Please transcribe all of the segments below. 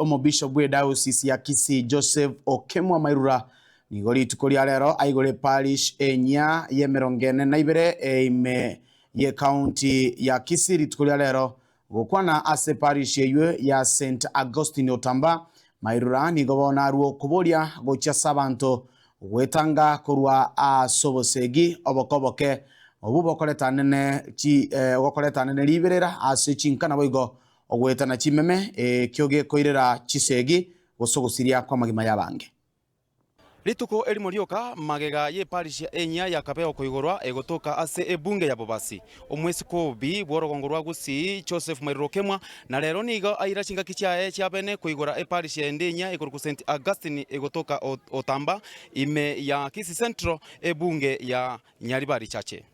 Omobishop bw'Edayosisi ya Kisii Joseph Okemwa Mairura nigo rituko ria rero aigore eparish enyia y'emerongo ene na ibere ime y'ecounty ya Kisii rituko ria rero. Gokwana ase eparish eywo ya St Augustine Otamba, Mairura nigo bono arwe okoboria gochia ase abanto gwetanga korwa ase obosegi oboke oboke obwo bokoretanene chi gokoretanene riberera ase chinka naboigo Ogoetana chimeme, ekio gekoirera chisegi, gose ogosiria kw'amagima y'abange. Rituko erimo rioka magega y'eparisha enyia ya Kabeo koigorwa egotoka ase ebunge ya Bobasi, omweskobi bw'orogongo rwa Gusii Joseph Mairura Okemwa na rero nigo aira chingaki chiaye chia bene koigora eparisha ende enyia ekorokwa St Augustine egotoka Otamba ime ya Kisii Central ebunge ya Nyaribari Chache.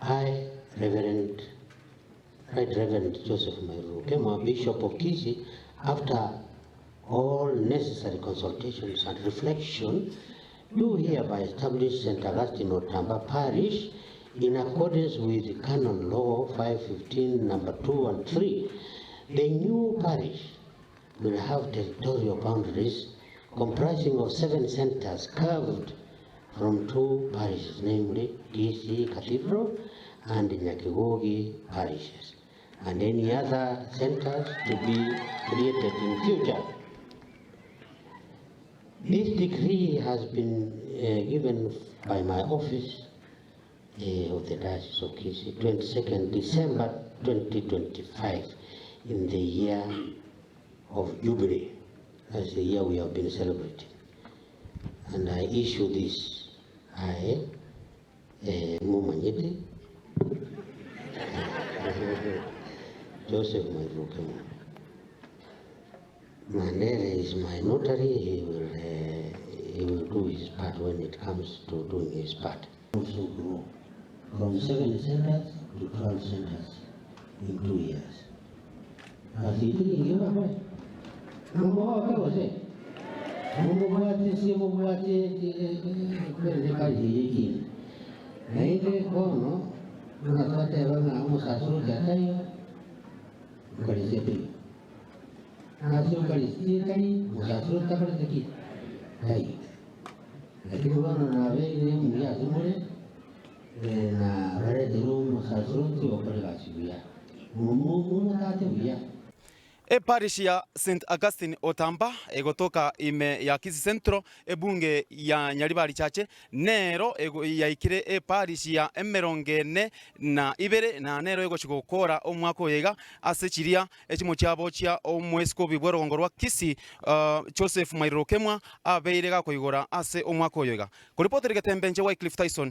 I, Reverend Right Reverend Joseph Mairuru Okemwa, Bishop of Kisii, after all necessary consultations and reflection, do hereby establish St. Augustine Otamba Parish in accordance with Canon Law 515 number 2 and 3. The new parish will have territorial boundaries comprising of seven centers carved from two parishes namely Kisii Cathedral and Nyakigogi parishes and any other centers to be created in future. This decree has been uh, given by my office uh, of the Diocese of Kisii, 22nd December 2025, in the year of Jubilee. That's the year we have been celebrating. And I issue this, I, eh, mumanyete, Joseph Mairuke. Mandere is my notary, he will, uh, he will do his part when it comes to doing his part. Also grow from 7 centers to 12 centers in 2 years. Naende bono buna twateba ng'a omosaserdoti ataiyo, Eucharistia teiyo. Ase Eucharistia etari, omosaserdoti takorete ki? Taiyo. Lakini bono nabeire omuya ase more, na bareterwe omosaserdoti okore egasi buya, momotate buya. Eparish ya St Augustine Otamba egotoka ime ya Kisii Central, ebunge ya Nyaribari Chache nero yaikire eparish ya emerongo ene na ibere na nero egochia gokora omwaka oyo iga ase chiria echimo chiabo chia omweskobi bw'orogongo rwa Kisii Joseph Mairiro Okemwa abeire gakoigora ase omwaka oyo iga. Koripotera egetembe inche Wycliffe Tyson.